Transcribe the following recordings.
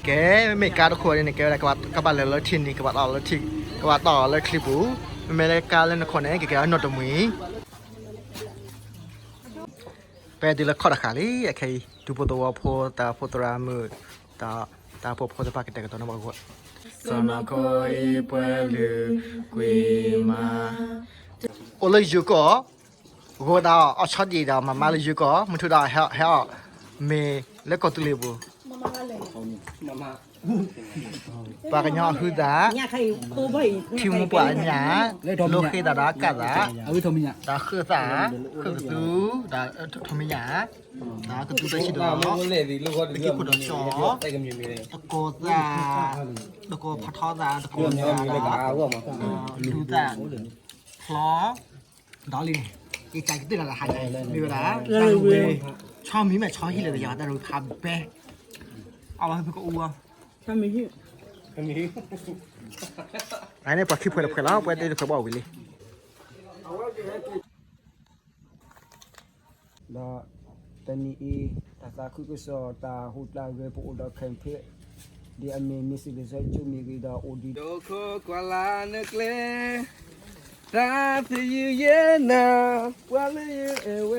ကဲ, မ့မ့ၢ်ကါတခိၣ်န့ၣ် ကဲဝဲဒၣ် ကဘၣ်လဲၤလၢထံန့ၣ် ကဘၣ်တီၢ်လၢထံ, ကဘၣ်တီၢ်လၢချံပူၤ, မ့မ့ၢ်လၢကါလၢနခိၣ်န့ၣ် ကကဲအနီၢ်တမှံၤ. ပတုၤလၢခီၣ်တဃာ်လံ, အခဲအံၤ ဒူဖိသဝီဖိ တၢ်ဖိသရၣ်မုၣ်, တၢ်ဖိဖိသ့ၣ်တဖၣ်ကတဲာ်ကတီၤန့ၢ်ပှၤဂီၢ်, စီၤနီၢ်ခိအံၤပှဲၤလုာ်ကွံာ်မး, အိၣ်လၢယိၤကီၢ်, ဂီၤဒၣ်အီၣ်ဆီဒံးဒီးမၤမါလၢယိၤကီၢ်, မုၢ်ထူၣ်ဒီးဟဲအီၣ်မ့ၤလၢကီၢ်သူလ့ၤပူၤ. ပှၤကညီဟုသၣ်, ထံမိၢ်ပှၢ်အညၣ်, လိဃ့သးဒီးကၣ်သး, ဒီးဃုသး, ဃုကသူ, ဒီးထိးမံညၣ်, ဒီးကသူတၢ်ဆံးဒီး, လၢက့ခိၣ်ဒီးကၠီ, တကိးသး, တကိးဖးထီသး, တကိးသးဒီး, လူသး, ဖျီ, ဒီးလံန့ၣ်, ယကကတၢၢ်လၢဟါန့ၣ် မ့ၢ်ဝဲဒၣ်, ဆီမံၤမ့ၢ်ဆီဟံၣ်လၢယၤတၢ်ရူခါဘဲ, အဝဲဖုကအူအီၤ, အန့ၣ်ပှၤခံဖှဲးတဖှဲးလီၤ, ပှၤတဖှဲးဘၣ်ဝံၤလံ. ဒီးတနံၤအံၤ တၢ်သးခုကစီၣ်တၢ်ဟူးတၢ်ဂဲၤပအိၣ်ဒီး campaign ဒ်အမ့ၢ် မ့ၢ်စံးဘျုးစၢ်ကၠိမ့ၢ်ဂ့ၤဒီးအိၣ်ဒံး ဒိခိၣ်ကွၢ်လၢ်နကျဲ, တၢ်သယုၢ်ယဲနၤ, ပှၤလၢယအဲၣ်ဝဲ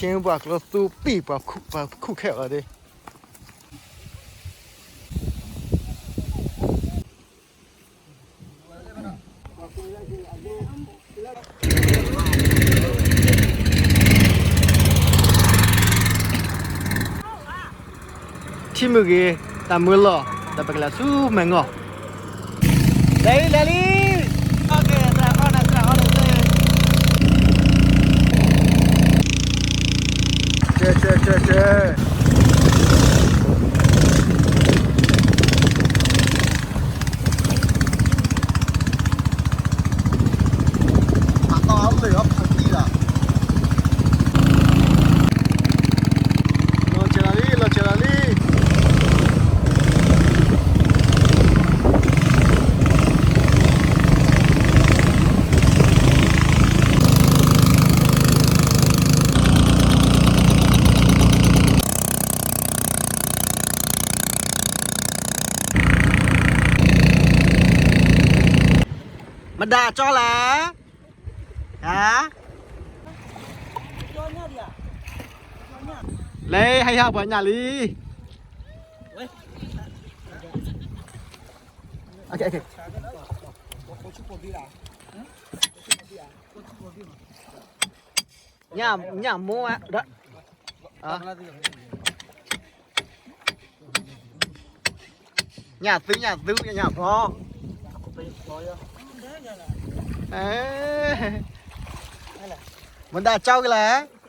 ထံပှၤကျိသူပံၢ်ပှၤခုၣ်ခဲအီၤဒၣ်. ထံမုၢ်ဂ့ၤ, တၢ်မုၢ်လီၤ, ဒီးပကလဲၤဆူမဲာ်ညါ, လဲၤလံ, လဲၤလံ. လီၤစဲၤလီၤလံ, လီၤစဲၤလီၤလံ. မဒၤကၠီလဲၣ်, ဟါ, လဲၤဟဲဟးပှၤညၣ်လံ. ညၣ်မိၢ်, ညၣ်သု, ညၣ်သု, ညၣ်ဖျီ, မဒၤကၠီကလဲၣ်,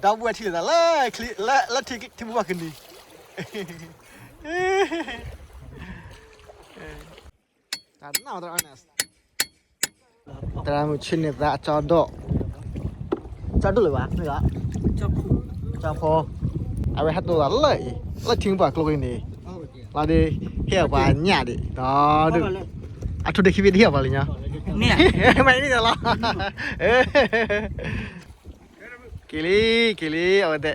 ဒီပုၢ်ဝဲၢ်ထံၣ်လိာ်သးလၢ လၢထံမုၢ်ဘၣ်ကနံၤ, သရၣ်မုၣ်ဆ့ၣ်န့ၣ်သးအကၠီဒိၣ်, ကၠီဒိၣ်လၢၤဘၣ်, ကၠီဖိ, အဝဲဟဲတိၢ်သးလၢအံၤ, လၢထံမုၢ်ပှၢ်ကျိန့ၣ်, လီၤဒ် ဟ့ၣ်အပှၤညၣ်ဒံး, ဒီး အထိၣ်ဒ့ခံဘ့ၣ်တဟ့ၣ်အပှၤလၢညါ, မၤန့ၣ်လီၤ, က့ၤလံ, က့ၤလံ, အဝဲတဲ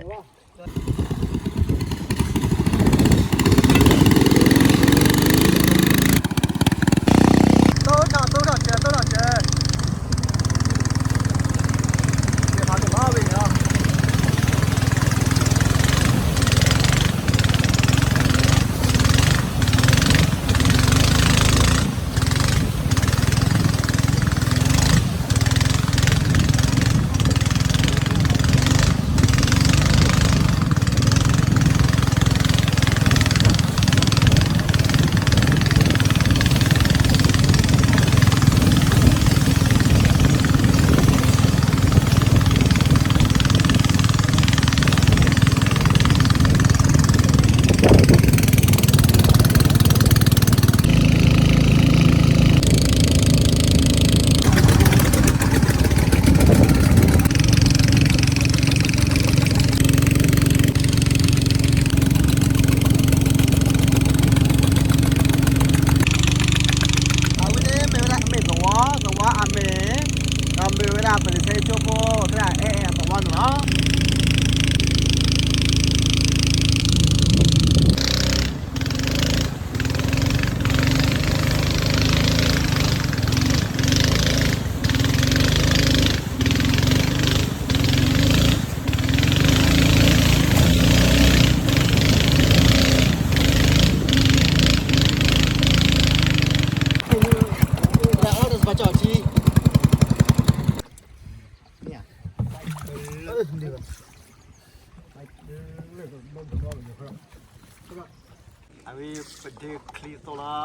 အဝဲပဒ့ချံသိလီ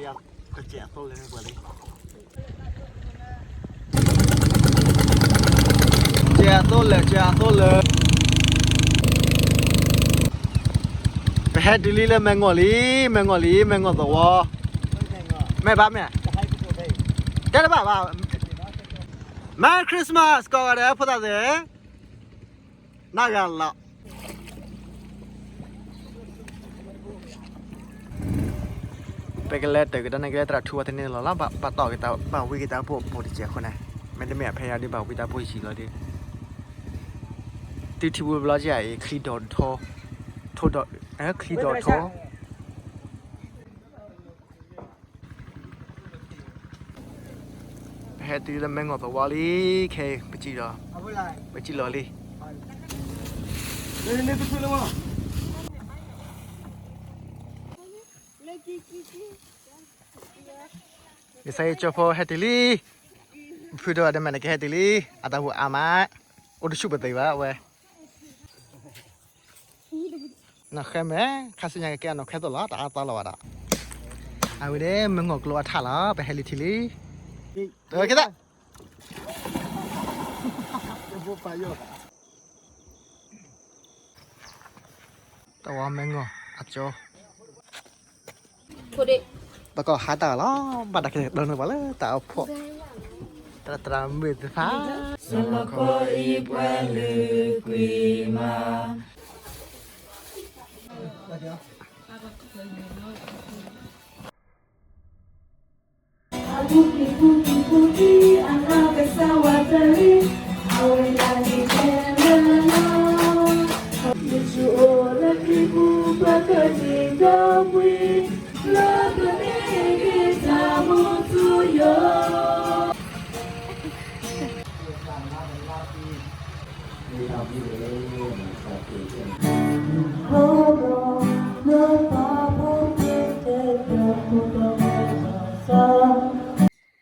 ၤ, ကစဲးအသိလၢပှၤလံ, ကစဲးအသိလၢ ကစဲးအသိလၢ, ပဟဲတုၤလံလၢမဲၢ်ငီၢ်လံ, မဲၢ်ငီၢ်လံ, မဲၢ်ငီၢ်သဝီ, မ့ၢ်ဘၣ်မ့ၢ်, တဲတဘၣ်ဘၣ်, Merry Christmas ကိးဂၤဒဲးဖိသၣ်သ့ၣ်, နဂၤလီၤ. ပကလဲၤတၢ်ကဒါန့ၣ် ကလဲၤသရၣ်ထူဝဲတန့ၢ်လီၤလီၤ, ဘၣ်တီၢ်က့ၤတၢ် ဘၣ်ဝံက့ၤတၢ်ဘိၣ်ဖိတစဲးအဃိန့ၣ်, မ့တမ့ၢ်အဖဲယၤဒ်ဘၣ်ဝံတၢ်ဘိၣ်ယံာ်လီၤဒီး, တုၤထံဘိဘျီကဲအံၤ ချံဒီးထီ, ထီဒီး, ချံဒီးထီ, ပဟဲတုၤလၢမဲၢ်ငီၢ်သဝီလံ, ခဲအံၤ ပစံၣ်လီၤ, ပစံၣ်လီၤလံ. ကစၢ်ယွၤကၠိဖိဟဲတုၤလံ, ဖုဒိၣ်အဒမဲာ်န့ၣ်ကဟဲတုၤလံ, အတၢ်ဟူးအါမး, အိၣ်တဆူၣ်ပသ့ဘၣ်ဝဲ. နီၢ်ဃဲမဲာ် ခါဆူညါကကဲအနီၢ်ခဲသိးလီၤ တအါသီလီၤဘၣ်ဒီး, အဝဲဒၣ်မ့ၢ်ငီၢ်ကျိအထးလီၤ ပဟဲလံထံလံ, ကဲသး, တဝီမ့ၢ်ငီၢ်အကၠိ ပကီၢ်ဟးတၢ်လီၤ, ဘၣ်တၢ်ကဲတၢ်န့ၣ်ပှၤလၢတၢ်အဖှီၣ်, တၢ်တရၣ်မုၣ်တဖၣ်, စီၤလီၤခီအံၤပှၤလုၢ်ကွံာ်မး.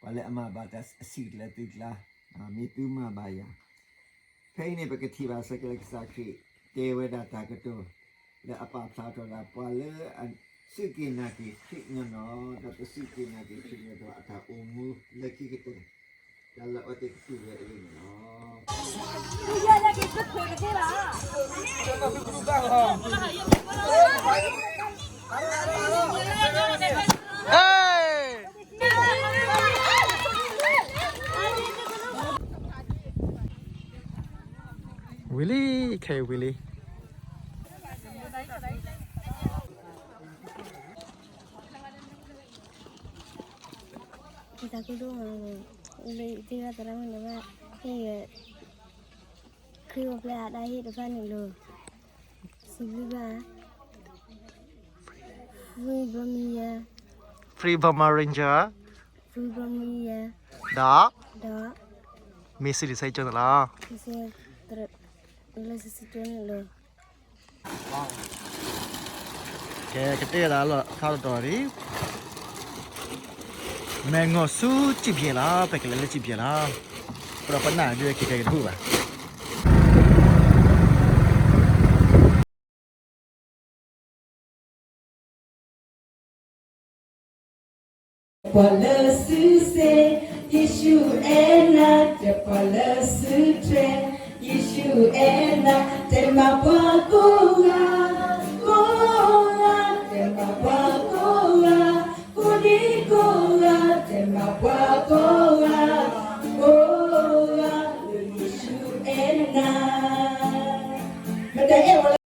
ပှၤလၢအမၤဘၣ်တၢ်အဆံးကျၢသုကျါ, မ့ၢ်သုမၤဘၣ်ယၤ, ဖဲအံၤန့ၣ် ပကထံၣ်ဘၣ်စ့ၢ်ကီးလၢကစၢ်ခရံာ် တဲဝဲဒၣ်တၢ်ကတိၤ လၢအပာ်ဖျါထီၣ်ဒၣ် ပှၤလၢအစူၢ်က့ၤနာ်က့ၤခရံာ်နီၢ်နီၢ် ဒီးတစူၢ်က့ၤနာ်က့ၤခရံာ်န့ၣ်ဒီး အတၢ်အိၣ်မူလၢခံကတၢၢ် တၢ်လၢအဝဲသ့ၣ်ကတူၢ်ဝဲအဂ့ၢ်န့ၣ်လီၤ. ဝံၤလံ, ခဲအံၤဝံၤလံ. ယသးခုဒိၣ်မး, လၢယသ့ၣ်ဘၣ်သရၣ်မုၣ်န့ၣ်ဘၣ်, ဟ့ၣ်ယၤ ခရံာ်အိၣ်ဖျဲၣ်အတၢ်ဟ့ၣ်တဖၣ်န့ၣ်လီၤ. စံးဘျုးဘၣ် Free Burma Ranger, Free Burma Ranger, ဒီး ဒီး မ့ၢ်စံးလံာ်စီဆှံကၠိန့ၣ်လီၤ. လၢစံးကၠိန့ၣ်လီၤ. ကဲ ကတဲဒၣ်လီၤ ဖျါတတီၤဒံး, မဲၢ်ငီၢ်ဆူစံၣ်ပျဲလီၤ, ပကလဲၤလၢစံၣ်ပျဲလီၤ, ပဒီးပနၢ်ဒုးက့ၤကဲက့ၤတဘူၣ်ဘၣ်. ပှၤလၢစုစ့, ယ့ၣ်ၡူးအဲၣ်နၤ, တဲပှၤလၢစုထွဲ, ယ့ၣ်ၡူးအဲၣ်နၤ, တဲမၤပှၤကိးဂၤ, ကိးဂၤ, တဲမၤပှၤကိးဂၤ, ကိးဒံကိးဂၤ, တဲမၤပှၤကိးဂၤ, ကိးဂၤ, လၢယ့ၣ်ၡူးအဲၣ်နၤ, မတၤအဲၣ်ဝဲ